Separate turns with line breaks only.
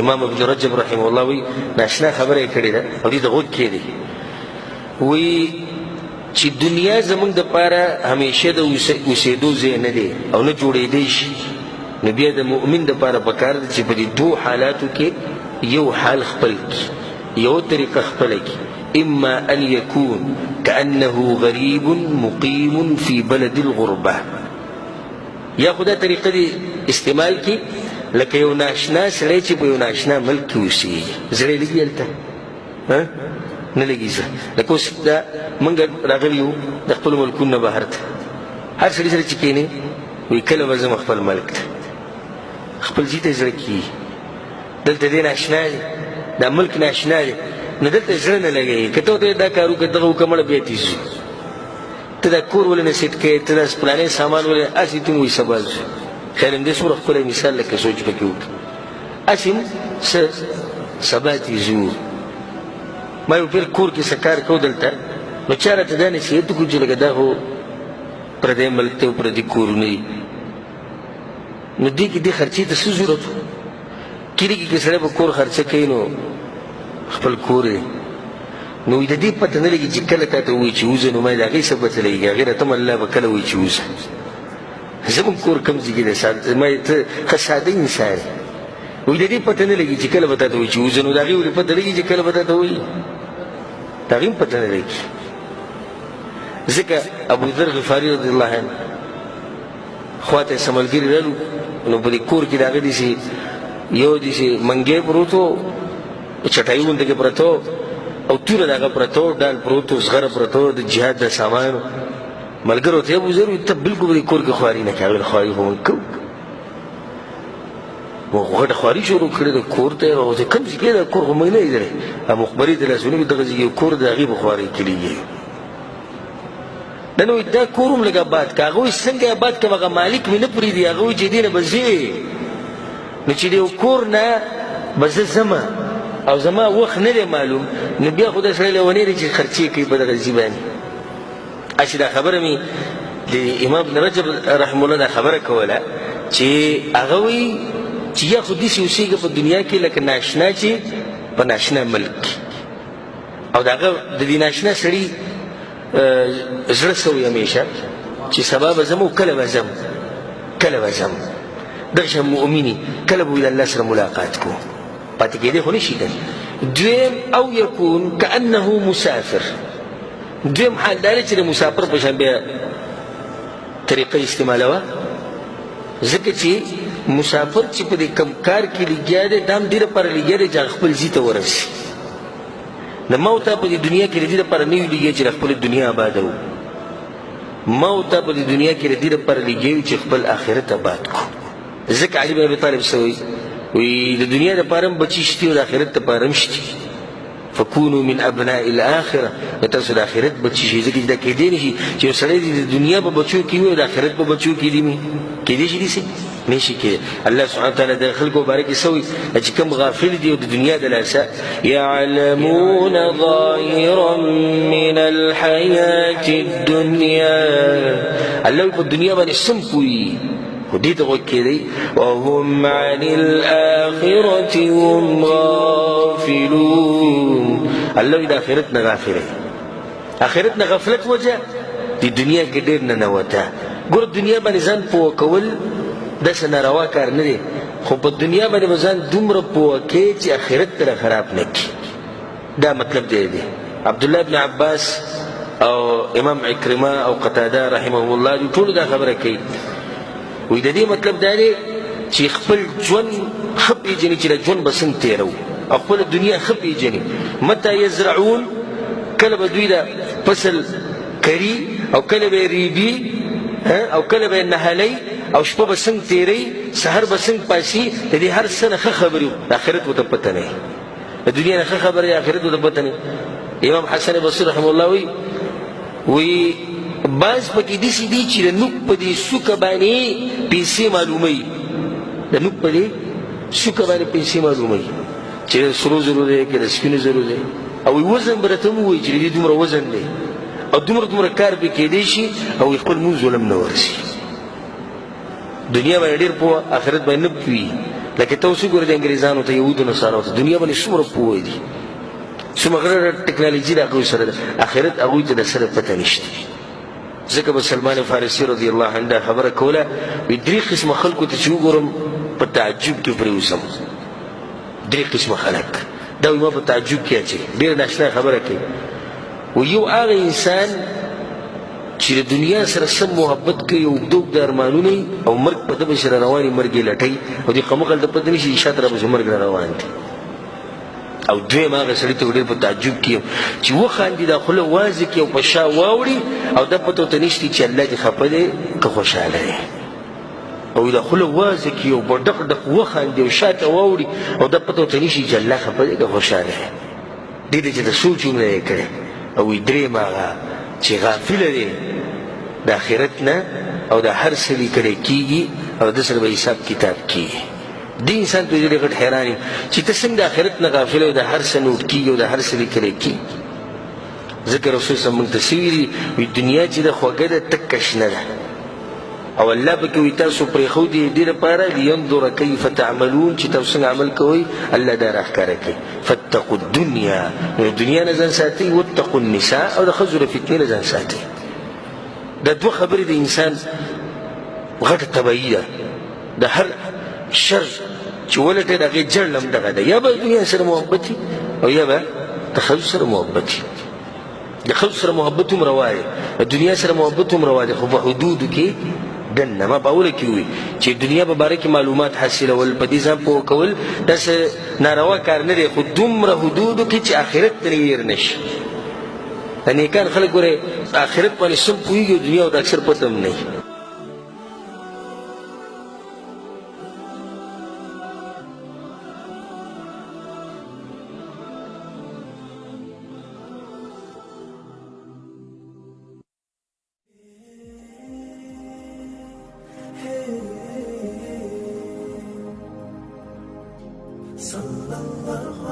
امام ابن رجب رحمه الله وایي ناشنا خبره یې کړې ده او دې ته غوږ کښېږدئ. وایي چې دنیا زموږ دپاره همیشه د اوسېدو ځای نه دی او نه جوړېدی شي، نو بیا د مؤمن دپاره پکار ده چې په دې دوو حالاتو کې یو حال خپل کړي، یو طریقه خپله کړي. اما ان یکون کأنه غریب مقیم فی بلد الغربه، یا خو دا طریقه دې استعمال کړي لکه یو ناشنا سړی چې په یو ناشنا ملک کې اوسېږي، زړه یې لګي هلته، نه لګي زړه. لکه اوس دا موږ راغلي یو د خپلو ملکونو نه بهر ته، هر سړي سره چې کښېنې وایي کله به ځم خپل ملک ته، خپل ځای ته زړه کېږي. دلته دی ناشنا دی، دا ملک ناشنا دی، نو دلته زړه نه لګوي. که ته ورته دا کار وکړه دغه وکړه مړه بیا ترې ځو، ته دا کور ولې نه سیټ کوې، ته دا فلانی سامان ولې هسې ته وایي سبا ځو. خیال همدې څومره ښکلی مثال لکه سوچ پکې وکړي، هسې هم څه سبا ترې ځو. ما یو پېر کور کې څه کار کوو دلته، نو چا راته دا نصیحت وکړو چې لکه دا خو پردی ملک دی او پردي کورونه دي، نو دې کې دې خرچې ته څه ضرورت و؟ کلي کې که سړی په کور خرچه کوي نو خپل کور دی، نو د دې پته نه لګي چې کله تا ته ووایي چې وځه، نو ما د هغې څه پته لګي، هغې راته هم الله به کله وایي چې وځه. زموږ کور کوم ځای کې دی؟ ما ته ښه ساده انسان یې. وایي د دې پته نه لګي چې کله به تا ته وایي چې وځه، نو د هغې ولې پته لګي چې کله به تا ته وایي؟ د هغې هم پته نه لګي. ځکه ابوذر غفاري رضی الله عنه خوا ته یې څه ملګري رالو، نو په دې کور کې د هغه داسې یو داسې منګی پروت و، چټایي غوندې کې پرته او توره د هغه پرته و، ډال پروت و، زغره پرته و، د جهاد د سامان و. ملګرو ته یې ابوذر وویل ته بلکل په دې کور کې خواري نه کوې. هغه ویل خواري خو موږ کوو، موږ خو غټه خواري شروع کړې ده، کور ته یې راوستې، کوم ځای کې دا کور خو موږ نه لیدلی، مخبرې ته لاس ونیو، دغه ځای کې کور د هغې په خوارۍ کې لګېږي. نن وایي دا کور هم لږ آباد کړه. هغه وایي څنګه یې آباد کړم، هغه مالک مې نه پرېږدي. هغه وایي چې دې نه به ځې، نو چې د یو کور نه به زه ځم او زما وخت نه دی معلوم، نو بیا خو دا سړی لېونی دی چې خرچې کوي په دغه ځای باندې. هسې دا خبره مې د امام ابن رجب رحمه الله دا خبره کوله چې هغه وایي چې یا خو داسې اوسېږه په دنیا کې لکه ناشنا چې په ناشنا ملک کې، او د هغه د دې ناشنا سړي زړه څه وي همیشه چې سبا به ځم او کله به ځم، کله به ځم. دغه شان مؤمني کله به د الله سره ملاقات کوو، پاتې کېدی خو نه شي که. دویم او یکون کأنه مسافر، دویم حال دا دی چې د مسافر په شان بیا طریقه استعمالوه، ځکه چې مسافر چې په دې کم کار کې لګیا دی دا هم دې لپاره لګیا دی چې هغه خپل ځای ته ورسي. د ما او تا په دې دنیا کې د دې لپاره نه یو لګیا چې د خپلې دنیا آباده وو، ما او تا په دې دنیا کې د دې لپاره لګیا یو چې خپل آخرت آباد کړو. ځکه علي بن ابي طالب څه وایي؟ وایي د دنیا دپاره هم بچي شتي او د آخرت دپاره هم شتي. فکونو من ابناء الاخره، نو تاسو د آخرت بچي شئ. ځکه چې دا کېدی نه شي چې یو سړی دې د دنیا په بچو کې وي او د آخرت په بچو کې دې وي، کېدی شي داسې؟ نه شي کېدی. الله سبحانه وتعالی د خلکو باره کې څه وایي چې کوم غافل دي او د دنیا د لاسه یعلمون ظاهرا من الحیاة الدنیا، الله وایي په دنیا باندې سم پوهېږي، خو دې ته غوږ کښېږدئ، وهم عن الآخرة هم غافلون. الله وایي د آخرت نه غافل دی. آخرت نه غفلت وجه د دنیا کې ډېر ننوته. ګوره دنیا باندې ځان پوه کول داسې ناروا کار نه دی، خو په دنیا باندې به ځان دومره پوه کړې چې آخرت ترې خراب نه کړي. دا مطلب دی دی. عبدالله بن عباس او امام عکرمه او قتاده رحمهم الله دوی ټولو دا خبره کوي. وایي د دې مطلب دا دی چې خپل ژوند ښه پېژني چې دا ژوند به څنګه تېروو او خپله دنیا ښه پېژني. متى یزرعون، کله به دوی دا فصل کري او کله به یې ریبي او کله به یې نهلوي او شپه به څنګه تېروي، سهار به څنګه پاسي، د دې هر څه نه ښه خبرې د آخرت ورته پته نه وي، د دنیا نه ښه خبرې د آخرت ورته پته نه وي. امام حسن بصري رحمه الله وایي، وایي بعض پکې داسې دي چې د نوک په دې سوکه باندې پیسې معلوموي، د نوک په دې سوکه باندې پیسې معلوموي چې د سرو زرو دی که د سپینو زرو دی، او وزن به راته هم ووایي چې د دې دومره وزن دی او دومره دومره کار پرې کېدی شي، او خپل لمونځ ولم نه ورسي. دنیا باندې ډېر پوه، آخرت باندې نه پوهېږي. لکه ته اوس وګوره د انګریزانو ته، یهودو نصارو ته، دنیا باندې څومره پوه دي، څومره غټه ټکنالوژي د هغوی سره ده، آخرت هغوی ته د سره پته نشته. ځکه به سلمان فارسي رضی الله عنه دا خبره کوله، وایي درې قسمه خلکو ته چې وګورم په تعجب کې پرېوځم. درې قسمه خلک دا وایي ما په تعجب کې اچوي، ډېره ناشنا خبره کوي. وایي یو هغه انسان چې د دنیا سره سم محبت کوي، اوږده اوږده ارمانونه یي او مرګ په ده پسې را روان وي، مرګ یې لټوي او دې قمقل ته پته نشي چې شاته راپسې مرګ را روان دی. او دویم هغه سړي ته ډېر په تعجب کې یم چې وخاندي، دا خوله وازه کړي او په شا واوړي او دا پته ورته نشته چې الله دې خفه دی که خوشحاله دی. او دا خوله وازه کړي او په ډق ډق وخاندي او شاته واوړي او دا پته ورته نشي چې الله خفه دی که خوشحاله دی. دې ته چې د سوچ هم نه دی کړی. او وایي درېیم هغه چې غافله دی د آخرت نه او د هر څه لیکلی کېږي او د سره به حساب کتاب کېږي. دې انسان ته ډېر غټ حیران یم چې ته څنګه د آخرت نه غافل او د هر څه نوټ کېږي او د هر څه لیکلی کېږي. ځکه رسول صلی موږ ته څه ویلي؟ وایي دنیا چې ده خوږه ده، تکه شنه ده، او الله پکې وایي تاسو پرېښودي دې لپاره لینظر کیف تعملون، چې تاسو څنګه عمل کوئ الله دا راښکاره کوي. فاتقوا الدنیا، نو د دنیا نه ځان ساتئ، واتقوا النساء، او د ښځو له فتنې نه ځان ساتئ. دا دوه خبرې د انسان غټه تباهي ده. د هر شر چې ولټې د هغې جړ هم دغه ده، یا به دنیا سره محبت وي او یا به د ښځو سره محبت وي. د ښځو سره محبت هم روا دی، د دنیا سره محبت هم روا دی، خو په حدودو کې دننه. ما په اوله کې وویل چې دنیا په باره کې معلومات حاصلول، په دې ځان پوه کول داسې ناروا کار نه دی، خو دومره حدودو کې چې آخرت ترې هېر نه شي. د نیکان خلک ګورئ آخرت باندې سم پوهېږي او دنیا ورته اکثر پته هم نه وي.
صلى الله